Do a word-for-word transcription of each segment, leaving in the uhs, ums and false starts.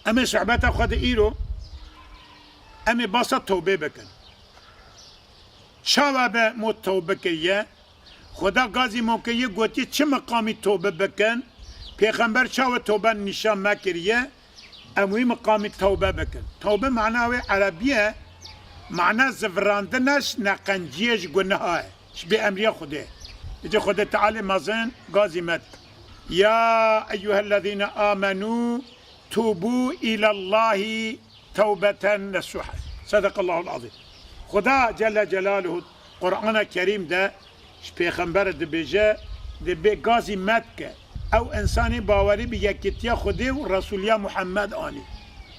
Em ê sohbeta xwe de îro, em ê basa tewbê bikin. Çawa be mo tewbe kiriye? Xuda gazî mo kiriye, gotiye çi miqamî tewbe bikin? Pêxember çawa tewbe nîşan me kiriye? Em wî miqamî tewbe bikin. Tewbe mana wê erebî ye, mana zivirandine ji neqenciyê, ji guneha ye, ji bêemriya Xwedê. Îca Xwedê Tealê mezin gazî me dike. Ya eyyuhellezîne amenû tûbû îlallahî tewbeten nesûha. Sedaqallahul azîm. Xuda Celle Celaluhu Qur'ana Kerîm de ji Pêxember dibêje, dibê gazî me dike. Ew însanê bawerî bi yekîtiya Xwedê û Resûliya Muhammed anî.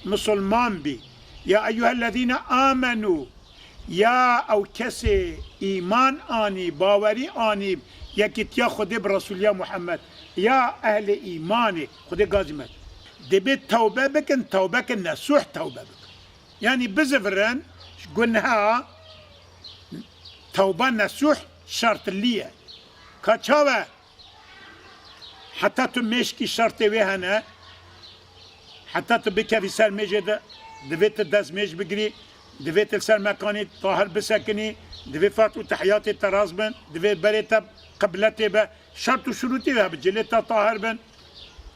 Misilman bî. Ya eyyuhellezîne amenû, ya ew kesê îman anî, bawerî anî, yekîtiya Xwedê bi Resûliya Muhammed. Ya ehlê îmanê, Xwedê gazî me. Dibê tewbe bikin, tewbeke nesûh tewbe bikin. Yanî bizivirin ji guneha, tewba nesûh şertilî ye. Ka çawe? Heta tu mêşkî şertê wê hene, heta tu bikevî ser mêjê de, divê tu dest mêj bigirî, divê tu li ser mekanê tahir bisekinî, divê Fatiha û Tehiyatê te rast bin, divê berê te qibletê be, şert û şurûtê wê hebe, cilê te tahir bin.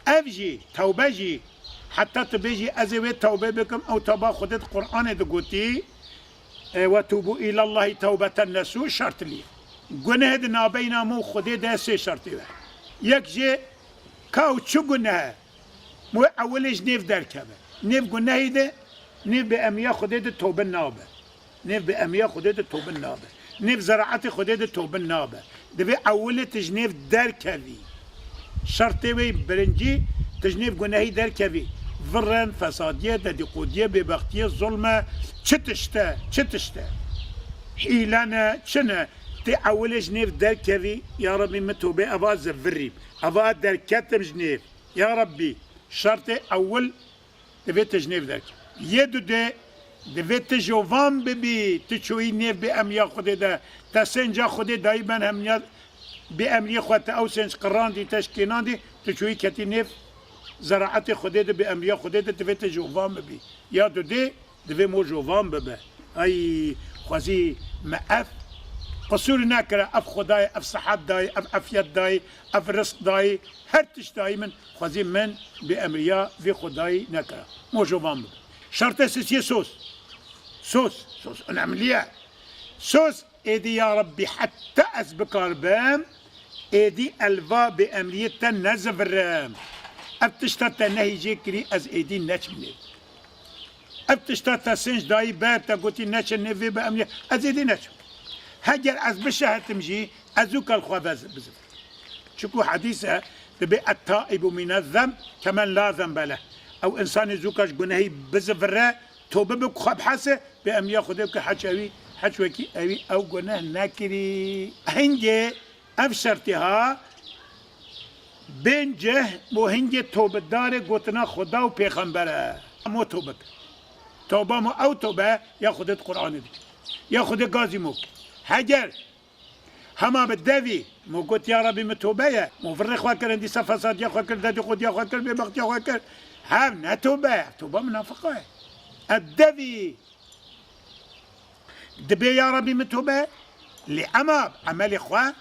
Ev jî, tewbe jî, heta tu bêjî, ez ê wê tewbe bikim, ew tewba Xwedê di Qur'anê de gotî, e, "Ve tûbû îlallahî tewbeten nesû", şertilî. Guneh di nabeyna me û Xwedê de sê şertê we. Yek jê ka û çi guneh e? Wê ewilê ji nêv derkeve. Nêv gunehî de, nêv bêemriya Xwedê de tewbe nabe. Nêv bêemriya Xwedê de tewbe nabe. Nêv zeraetê Xwedê de tewbe nabe. Divê ewilê tu ji nêv derkevî. Şertê wê birincî, tu ji nêv gunehî derkevî. Virre, fesadiyê, dedîqodiyê, bêbextiyê, zulme, çi tişt e, çi tişt e. Hîle ne, çi ne. Tê ewilê ji nêv derkevî, ya Rebî min tewbê eva ez zivirîm. Eva ez derketim ji nêv. Ya Rebî, şertê ewil, divê tu ji nêv derkevî. Yê dudê, divê tu jovan bibî, tu çûyî nêv bêemriya Xwedê de, te sênca Xwedê dayî ben hemniya bêemriyê xwe, te ew sênc qirandî, te şikênandî, tu çûyî ketî nêv zeraetê Xwedê de, bêemriya Xwedê de, divê tu jovan bibî. Ya dudê, divê mo jovan bibe. Ay, xwezî me ev qisûr nekire, ev Xwedayê, ev sihet dayî, ev efiyet dayî, ev rizq dayî, her tişt dayî min, xwezî min bêemriya vê Xwedayî nekira. Mo jovan bibe. Şertê sisiyê soz. Soz, soz önemli ye. Soz, êdî ya Rebbî, heta ez bikaribim, êdî elva bêemriyê te nezivirim. Ev tişta te nehî jê kirî, ez êdî neçim nêv. Ev tişta te sênc dayî ber, te gotî neçe nêvê bi emrê, ez êdî neçim. Heger ez bişehitim jî, ez zû kal xwe vez bizivirim. Çiku hedîs e, dibê et-taibu mine zenb kemen la zenbe leh. Ew însanê zûka ji gunehî bizivire, tobe bi ku xwe bihese, bê emriya Xwedê bike, heç ewî, heç wekî ewî ew guneh nekirî. Hingê Ev şertê ha, bên cih mo hingê tobedarê gotina Xuda û Pêxember e. Mo tobe kir. Toba mo ew tobe ya Xwedê di Qur'anê dike. Ya Xwedê gazî mo kir. Heger hema bi devî mo got, "Ya Rebî, min tobe ye." Mo virrê xwe kir, dîsa fesadiya xwe kir, dedîqodiya xwe kir, bêbextiya xwe kir. Hev ne tobe ye. Toba minafiqa ye. Ev devî Dibê ya Rebî min tobe, lê ema emelê xwe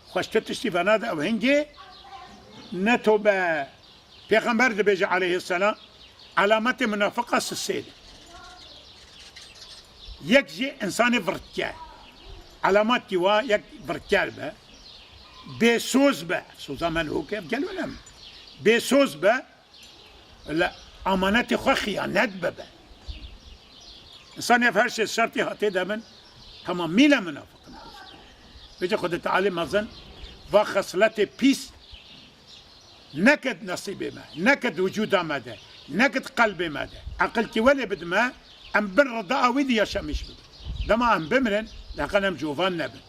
xweştir tiştî venade ew hingê ne tobe. Pêxember dibêje aleyhisselam, elametê munafiqa sisê ne. Yek jî insanê virtker. Elametî wa yek virtker be, bêsoz be. Soza me niho ke ev gelo ne min. Bêsoz be, Li amanetê xwe xiyanet bibe. Însanê ev her şêst şertî hatê de min, temamîle minafiq in. Vêca Xwedê Tealê mezin va xesletê pîs neked nesîbê me, neked wicûda me de, neked qelbê me de. Eqilkî welê bidime, em bin rida wî de yaşamîş bibin. Dema em bimirin, leqen em covan nebin.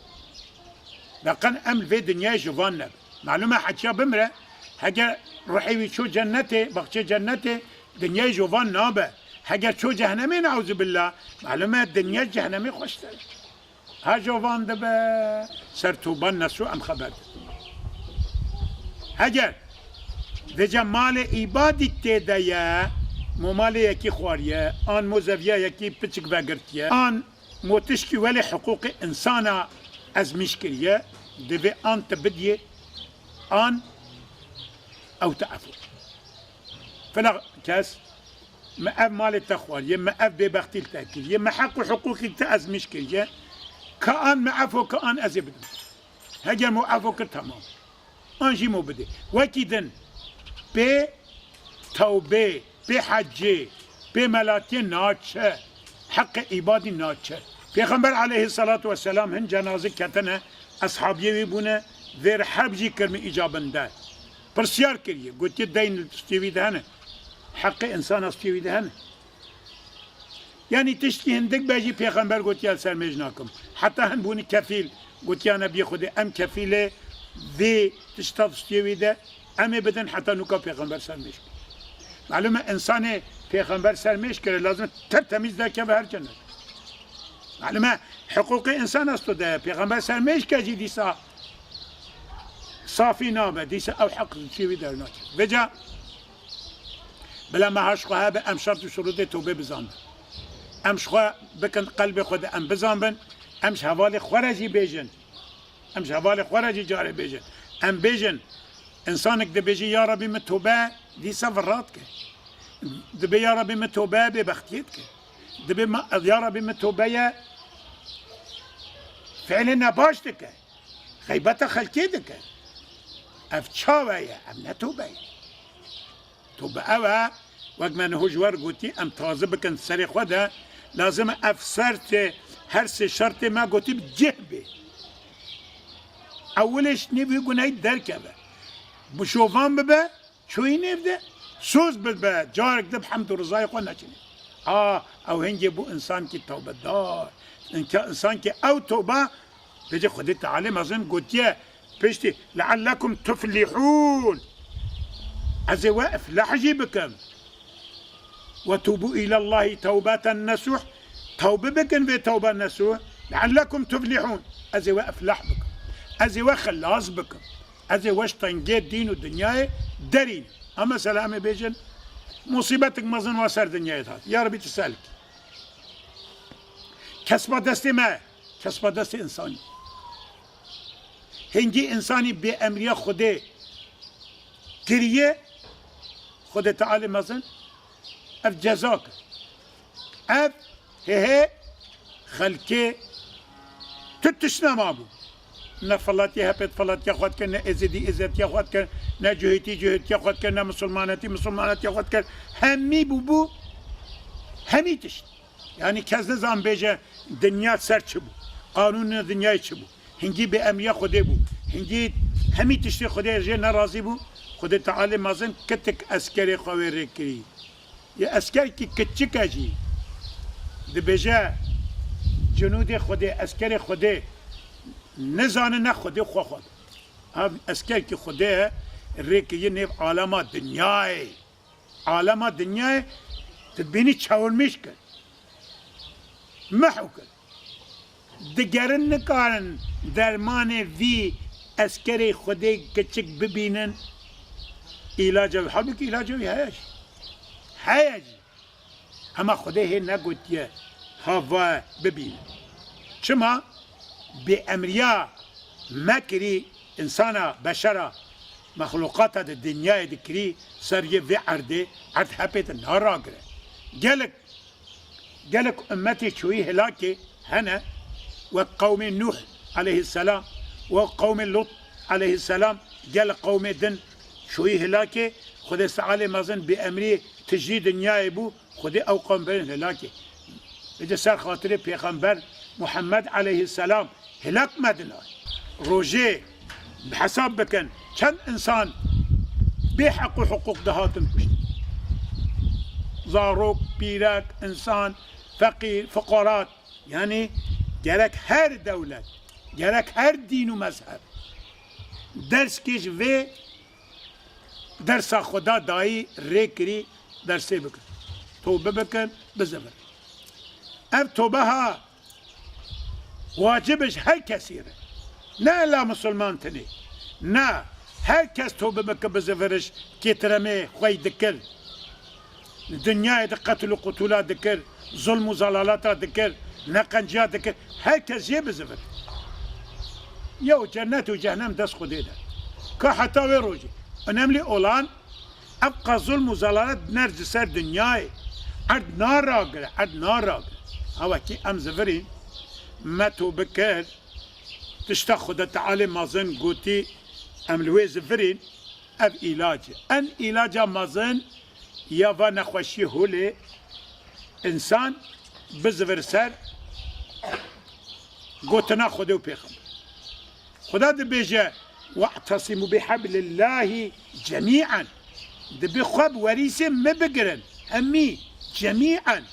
Leqen em li vê dinyayê jovan nebin. Malum e, heçiya bimire, heger ruhê wî çû cennetê, baxçê cennetê, dinyayê jovan nabe. Heger çû cehenemê, neuzubilla, malum e, dinya cehenemê xweştir e. Ha jovan dibe, ser toban neso em xeber didin. Heger vêca malê îbadî tê de ye, Mo malê yekî xwariye, an mo zeviya yekî piçik vegirtiye, an mo tişkî welê hiqûqê insana ezmîş kiriye, divê an te bidiyê, an ew te efo. Fila kes, me ev malê te xwariye, me ev bêbextî li te kiriye, me heq û hiqûqî te ezmîş kiriye, ka an me efo, ka an ez ê bidim. Heger mo efo kir, temam. An jî mo bidê. Wekî din, pê tewbê, pê hecê, pê melatiyê naçe, heqê îbadî naçe. Pêxember aleyhisselatu vesselam hin cenaze ketine, eshabiyê wî bûne, vêr herb jî kirmi îcabinde. Pirsiyar kiriye, gotiye, deyn stûyê wî de hene. Heqê insana stûyê wî de hene. Yanî tiştkî hindik be jî pêxember gotiye, li ser mêj nakim. Heta hin bûne kefîl, gotiyane biyê Xwedê, em kefîlê vê tişta stûyê wî de, em ê bidin, heta nûka pêxember ser mêj kir. Malum e, insanê pêxember ser mêj kire, lazim e tertemîz derkeve her cennet. Malum e, hiqûqê insan esto de, pêxember ser mêj ke jî dîsa safî nabe, dîsa ew heq stûyê wî dernakeve. Vêca Bila meha ji xwe hebe, em şert û şurûtê tewbê bizanbin. Em ji xwe bikin qelbê xwe de em bizanbin, em ji hevalê xwe re jî bêjin. Em ji hevalê xwe re jî carê bêjin. Em bêjin, insanek dibêje, "Ya Rebî min tewbe," dîsa vira dike. Dibê, "Ya Rebî min tewbe," bêbextiyê dike. Dibê, "Ma-, ya Rebî min tewbe ye," fiilê nebaş dike. Xeybeta xelkê dike. Ev çawe ye, ev ne tewbe ye. Tobe ew e, wek me niho ji we re gotî, em taze bikin serê xwe de, lazim e ev sertê, her sê şertê me gotî bi cih bê. Ewilê ji nêv wî gunehî derkeve. Bi şovan bibe, çoyî nêv de, soz bibe, carek di bi hemd û rizayê xwe neçine. A, ew hingê bû insankî tewbedar. Înka-, insankî ew toba, Pêşî Xwedê Tealê mezin gotiye, piştî, "Leallekum tuflihûn." Ez ê we iflah jî bikim. "Ve tûbû îlallahî tewbeten nesûh." Tewbe bikin vê tewbe nesûh. "Leallekum tuflihûn." Ez ê we iflah bikim. Ez ê we xilas bikim. Ez ê we ji tengê dîn û dinyayê derînim. A mesela em ê bêjin, musîbetek mezin wa ser dinyayê dihat. Ya Rebî tu selkî. Kesba destê me, kesba destê însanî. Hingî însanî bêemriya Xwedê kiriye, Xwedê Tealê mezin ev ceza kir. Ev hê hê xelkê tu tişt nema bû. Ne felatî hepêt felatiya xwe dikir, ne êzidî êzetiya xwe dikir, ne cuhêtî cuhêtiya xwe dikir, ne misilmanetî misilmanetiya xwe dikir. Hemî bû bû, hemî tişt. Yanî kes nizan bêje dinya ser çi bû? Qanûnê dinyayê çi bû? Hingî bêemriya Xwedê bû. Hingî hemî tiştê Xwedê jê nerazî bû. Xwedê Tealê mezin kitik eskerê xwe wê rê kirî. Yê eskerkî kiçik e jî dibêje cinûdê Xwedê, eskerê Xwedê nizanine Xwedê xwe xwe. Ev eskerkî Xwedê rê kirî nêv alema dinyayê. Alema dinyayê tu dibînî çewirmîş kir. Mihw kir. Digerin nikarin dermanê vî eskerê Xwedê kiçik bibînin. Îlaca wî, halbûkî îlaca wî heye jî. Heye jî. Hema Xwedê hê negotiye ha va bibînin. Çima? Bêemriya me kirî, însana, beşera, mexlûqata di dinyayê dikirî, ser yê vê erdê, erd hepê di naragire. Gelek, gelek ummetê çoyî hilakê hene, wek qewmê Nûh aleyhisselam, wek qewmê Lut aleyhisselam, gelek qewmê din çoyî hilakê, Xwedê Tealê mezin bêemrî tijî dinyayê bû, Xwedê ew qewm birin hilakê. Vêce ser xatirê Pêxember Muhammed aleyhisselam hilak medin ay. Rojê bi hesab bikin, çend insan bê heq û hiqûq dihatin kuştin. Zarok, pîrek, insan, feqîr, fuqarat. Yanî gerek her dewlet, gerek her dîn û mezheb derskê ji vê dersa Xweda dayî rê kirî dersê bikin. Tobe bikin, bizivirin. Ev tobe ha wacib e ji her kesî re. Ne ela misilman tinê. Ne, her kes tobe bike, biziviriş kêtiremê xwe yî dikir. Dinyayê de qetil û qutûla dikir, zulm û zelalata dikir, neqenciya dikir. Her kes jê bizivir. Yew cennet û cehnem dest Xwedê de. Ka heta wê rojê. Önemli olan, ev qas zulm û zelalet nerz li ser dinyayê. Erd naragire, erd naragire. Ewa kî em zivirîn, me to bikir, tişta Xwedê Tealê mezin gotî, em li wê zivirîn, ev îlac e. En îlaca mezin ya va nexweşiyê holê, însan bizivir ser gotina Xwedê û Pêxember. Xweda dibêje, "We'tesimû biheblillahî cemî'en." Dibê xwe bi werîsê min bigirin. Hemî, cemî'en.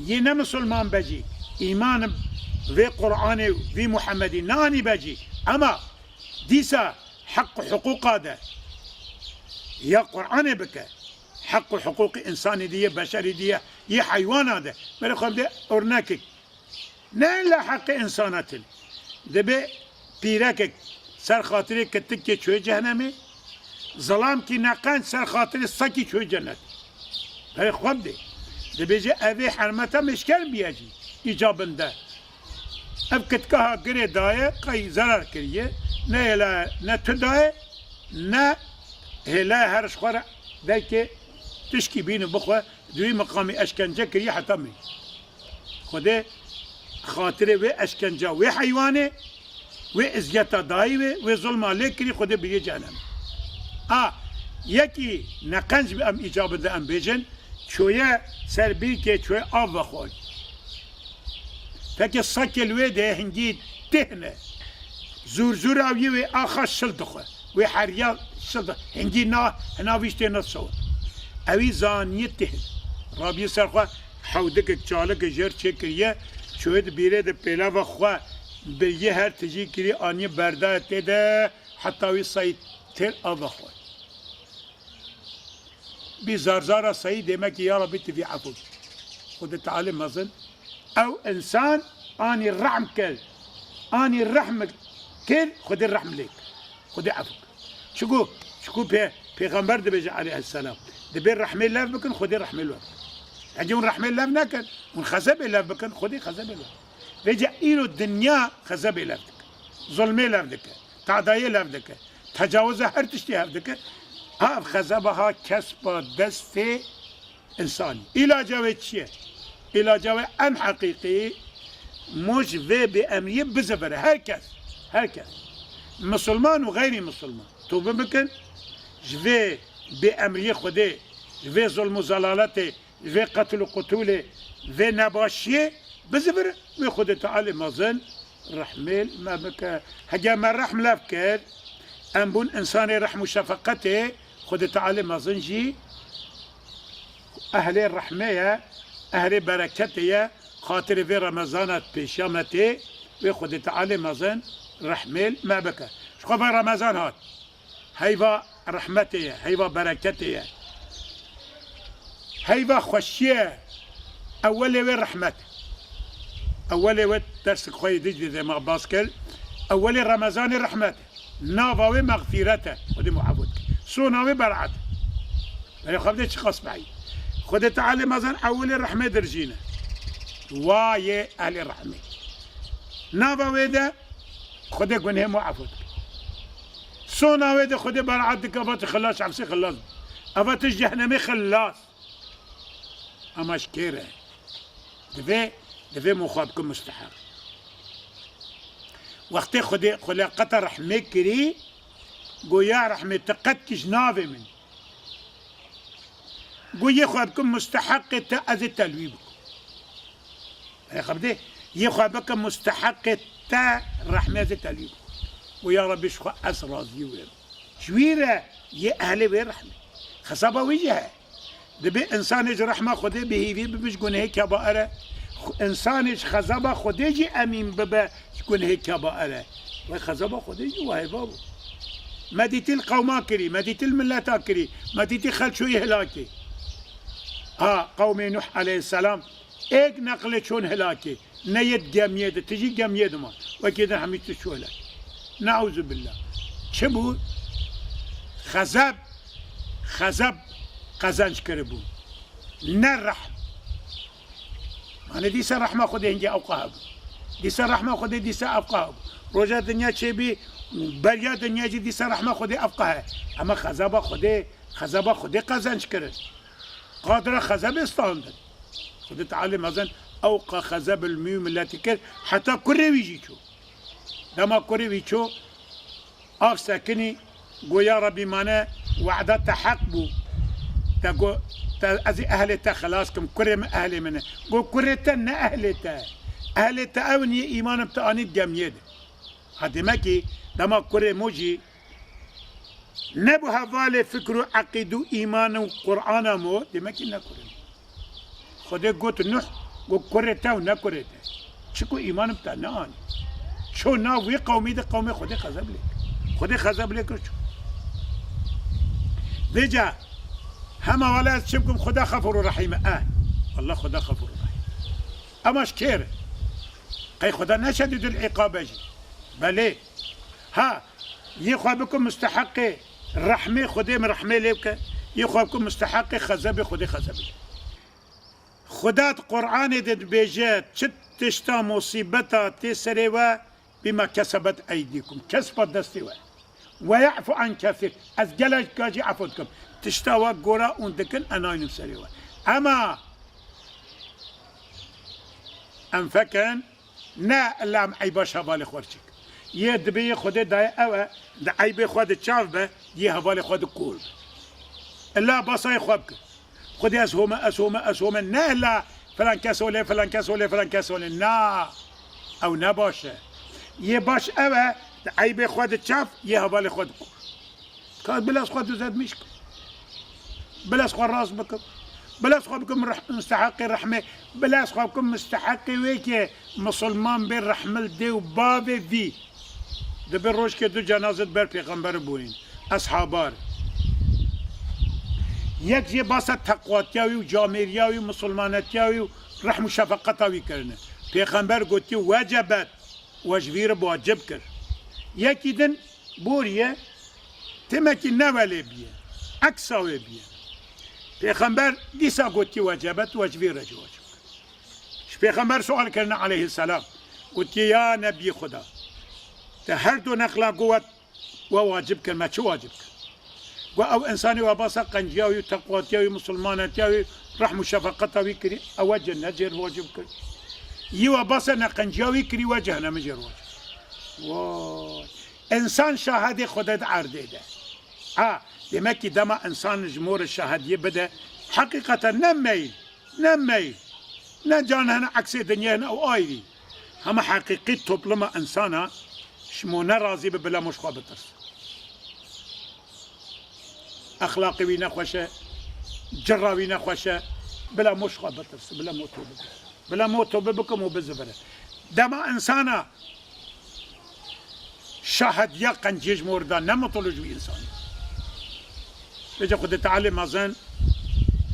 Yê ne misilman be jî, îman vê Qur'anê, vî Muhemmedî neanî be jî. Ema dîsa heq û hiqûqa de ya Qur'anê bike. Heq û hiqûqê însanî de ye, beşerî de ye, yê heywana de. Berê xwe bide örnekek. Ne illa heqê însana tune. Dibê pîrekek ser xatirê kitikê çûyê cehnemê, zilamkî neqenc ser xatirê sekî çûyê cennet. Berê xwe bidê. Dibêje evê hermeta mêşker biye jî îcabin de. Ev kitka ha girê daye, qey zerar kiriye. Ne hêla, ne tu daye, ne hêla her ji xwe re derkê tişkî bîn û bixwe, di wî miqamî eşkence kiriye heta mî. Xwedê xatirê wê eşkenca, wê heywanê, wê eziyeta dayî wê, wê zulma lê kirî, Xwedê biriye cehennem. A, yekî neqenc bi em îcabin de em bêjin, çoye ser bîrkê çoye av vexwe. Pekê sekê li wê de hingî tihne. Zûr zûr ew yê wê axa şil dixwe. Wê heriya şil di-, hingî na, hina vî tê nas şewe. Ewî zaniye tihne. Rabî ser xwe hewdikek çalikê jêr çêkiriye. Çoyê di bîrê de pêlava xwe biriyê her tijî kirî aniye berdaye tê de heta wî sey têr ava xwe. Bî zarzara seyî dêmekî ya Rabî tu vî efû. Xwedê Tealê mezin. Ew însan anî rehm kir. Anî rehm kir, Xwedê rehm lê kir. Xwedê efû kir. Çiku, çiku pê, pêxember dibêje aleyhisselam. Dibê rehmê lev bikin, Xwedê rehmê lev bikin. Hecî hûn rehmê lev nekin, hûn xezebê lev bikin, Xwedê xezebê lev. Vêca îro dinya xezebê lev dike. Zulmê lev dike. Tadayê lev dike. Tecawiza her tiştî hev dike. Ha, ev xezeba ha kespa destê însanî. Îlaca wê çi ye? Îlaca wê en heqîqî, mo ji vê bêemriyê bizivire. Her kes. Her kes. Misilman û xeyrî misilman. Tobe bikin. Ji vê bêemriyê Xwedê, ji vê zulm û zelaletê, vê qetil û qutûlê, vê nebaşiyê bizivire, wê Xwedê Tealê mezin rehmê me bike. Hege me rehm lev kir, em bûn însanê rehm û şefeqetê, Xwedê Tealê mezin jî ehlê rehmê ye, ehlê bereketê ye, xatirê vê Remezana pêşiya me tê, wê Xwedê Tealê mezin rehmê me bike. Ji xwe ve Remezan hat. Heyva rehmetê ye, heyva bereketê ye. Heyva xweşiyê ye. Ewelê wê rehmet. Ewelê wê dersek xwe yê dij dê ma bas kir. Ewelê Remezanê rehmet. Nava wê mexfîret e. Xwedê muafût kir. Sona wê beraet. Berê xwe bidê çiqas behî. Xwedê Tealê mezin ewelê rehmê dirjîne. Wa yê ehlê rehmê. Nava wê de Xwedê gunhê muafût kir. Sona wê de Xwedê beraet dike, eva tu xilas, şefsê xilas. Eva tu ji cehnemê xilas. Ema ji kê re? Divê, divê min xwe bikim musteheq. Wextê Xwedê xwe lê qeta rehmê kirî, go ya rehmê tu qet kî ji navê min. Go yê xwe bikim musteheqê te, ez ê telwî bikim. Ê xebdê, yê xwe bikim musteheqê te rehmê, ez ê telwî bikim. Û ya Rebî ji xwe ez razî wê. Ji wî re yê ehlê wê rehmê. Xesaba wî jî heye. Dibê însanê ji rehma Xwedê bi hêvî bibe ji gunehê kebair e. Xu-, însanê ji xezaba Xwedê jî emîn bibe ji gunehê kebair e. Wê xezaba Xwedê jî wahê babo. Me dîtî li qewma kirî, me dîtî li mileta kirî, me dîtî xelçoyê hilakê. Ha, qewmê Nuh aleyhisselam êk neqlê çûn hilakê. Ne yê di gemiyê de, tijî gemiyê de ma. Wekî din hemî tişt çû hilakê. Neuzübillah. Çi bû? Xezeb, xezeb qezenc kiribû. Ne rehm. Mane dîsa rehma Xwedê hingê ewqa hebû. Dîsa rehma Xwedê dîsa ewqa hebû. Roja dinya çêbî, beriya dinya jî dîsa rehma Xwedê ewqa he. Ema xezaba Xwedê, xezaba Xwedê qezenc kirin. Qadira xezebê standin. Xwedê Tealê mezin ewqa xezeb li mî û miletî kir, heta kurê wî jî çû. Dema kurê wî çû, av sekinî, got, ya Rebî, mane wehda te heq bû. Te got, te, ez ê ehlê te xilas kim, kurê min ehlê min e. Got, kurê te ne ehlê te. Ehlê te ew in yê îmanim te anî gemiyê de. Ha, demek ki dema kurê mo jî nebû hevalê fikr û eqîd û îman û Qur'ana mo, demek ki ne kurê mo. Xwedê got Nuh, got, kurê te û ne kurê te. Çiku îmanim te neanî. Ço nav wî qewmî de, qewmê Xwedê xezeb lê kir. Xwedê xezeb lê kir ço. Vêca hema wele ez çi bikim, Xweda Xefûr û Rehîm e. Eh, Allah Xweda Xefûr û Rehîm. Ema ji kê re? Qey Xweda neşedîdul îqabe jî? Belê. Ha, yê xwe bikim musteheqê rehmê Xwedê, min rehmê lê bike. Yê xwe bikim musteheqê xezebê Xwedê, xezebê lê. Xweda di Qur'anê de dibêje, çi tişta musîbeta tê serê we, bima kesebet eydîkum. Kesba destê we. Ve ya'fu an kesîr. Ez gelek jî efo dikim. Tişta we gora hûn dikin, enaynim serê we. Ema em fekin, ne illa em eyba şevalê xwe çik. Yê dibê yê Xwedê daye ew e, di eybê xwe di çav be, yê hevalê xwe di kor be. Illa basayê xwe bike. Xwedê ez home, ez home, ez home. Ne illa filan kes olê, filan kes olê, filan kes olê. Na. Ew ne baş e. Yê baş ew e, di eybê xwe di çav, yê hevalê xwe di kor. Ka bila ez xwe düzeltmiş kim. Bila ez xwe rast bikim. Bila ez xwe bikim reh-, musteheqê rehmê. Bila ez xwe bikim musteheqê wê ke misilman bê rehmil dê û bavê vî. Dibe rojkê du cenaze di ber pêxember bûyîn. Eshabar. Yek jê basa teqwatiya wî û camêriya wî û misilmanetiya wî û rehm û şefeqeta wî kirine. Pêxember gotiye, wecebet, we ji vî re wacib kir. Yekî din boriye, têmekî ne welê biye, eksa wê biye. Pêxember dîsa gotiye, wecebet, we ji vî re jî wacib kir. Ji Pêxember sual kirine aleyhisselam. Gotiye, ya Nebiyê Xuda, te her du neqla got we wacib kir, me çi wacib kir? Got, ew insanê we basa qenciya wî, teqwatiya wî, misilmanetiya wî, rehm û şefeqeta wî kirî, ew we cennetê jê re wacib kir. Yî we basa neqenciya wî kirî, we cehennemê jê re wacib kir. Vay. Însan şahidê Xwedê di erdê de. Ha, demek ki dema însan ji mor şahidiyê bide, heqîqeten ne meyl, ne meyl, ne can hene, eksê dinyê hene, ew ayrî. Hema heqîqî topluma însana, ji mo ne razî be, bila mo ji xwe bitirse. Exlaqê wî nexweş e, cira wî nexweş e, bila mo ji xwe bitirse, bila mo tobe bike. Bila mo tobe bikim û bizivire. Dema însana şahediya qenciyê ji mor da, ne mitolo ji wî însanî. Vêca Xwedê Tealê mezin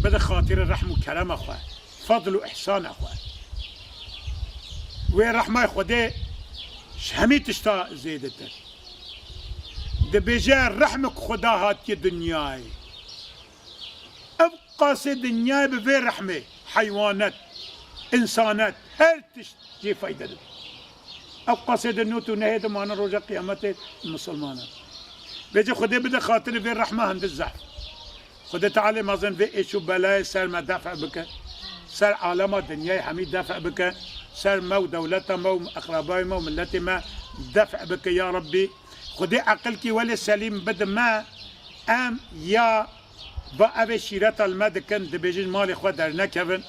bide xatirê rehm û kerema xwe, fadl û îhsana xwe. Wê rehmay Xwedê ji hemî tişta zêdetir. Dibêje, rehmek Xweda hatiye dinyayê. Ev qasê dinyayê bi vê rehmê, heywanet, însanet, her tişt jê feyde dibe. Ev qasê di not û nehê de mane roja qiyametê misilmanan. Vêca Xwedê bide xatirê vê rehma hindî zehf. Xwedê Tealê mezin vê êş û belayê ser me def' bike. Ser alema dinyayê hemî def' bike. Ser me û dewleta me û eqrebayê me û miletê me def' bike ya Rebbî. Xwedê eqilkî welê selîm bide me, em ya va ev ê şîreta li me dikin, dibêjin malê xwe dernekevin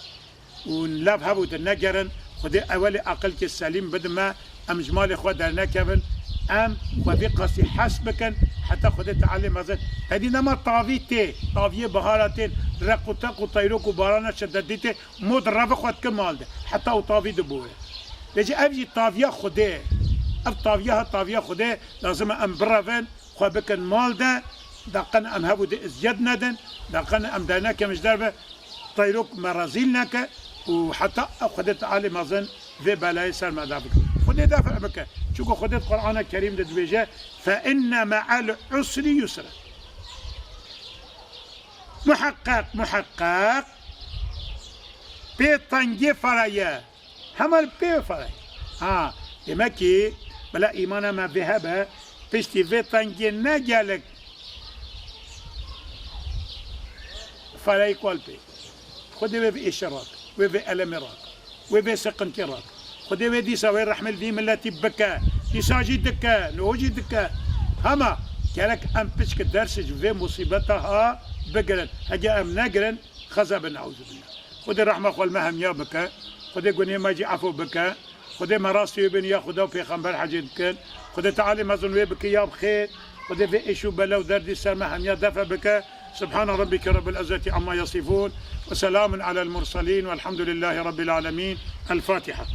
û lev hebû dinegerin. Xwedê ewelê aqilkê selîm bide me, em ji malê xwe dernekevin, em xwe vî qasî hes bikin, heta Xwedê Tealê mezin. Te dî nema tavî tê, taviyê bihara tên, req û teq û teyrok û barana şidetî tê, mo direve xwe dike mal de, heta û tavî dibore. Vêca ev jî taviya Xwedê ye. Ev taviya ha taviya Xwedê ye, lazim e em birevin, xwe bikin mal de, daqin em hebû de eziyet nedin, daqin em dernekin ji derve, teyrok me rezîl neke û heta Xwedê Tealê mezin vê belayê ser me def bike. Xwedê def' bike. Çunku Xwedê di Qur'ana Kerîm de dibêje, "Fe inne me'al usri yusra." Muheqqeq, muheqqeq, Pê tengê feraye. Hema li pê feraye. Ha, demek ki bila îmana me vê hebe, piştî vê tengê ne gelek ferayî kol pê. Xwedê wê vê êşe rak, wê vê elemê rak, wê vê seqintê rak. Xwedê wê dîsa wê rehmê li vî miletî bike, dîsa jî dike, niho jî dike. Hema gerek em piçke dersê ji vê musîbeta ha bigirin. Hege em negirin, xeza bin, euzubillah. Xwedê rehma xwe li me hemiya bike. Xwedê gunê me jî efo bike. Xwedê me rastî wê bên ya Xweda û Pêxember hecê dikin. Xwedê Tealê mezin wê bike ya bi xêr. Xwedê vê êş û bela û derdî ser me hemiya defe bike. سبحان ربك رب العزة عما يصفون وسلام على المرسلين والحمد لله رب العالمين. الفاتحة.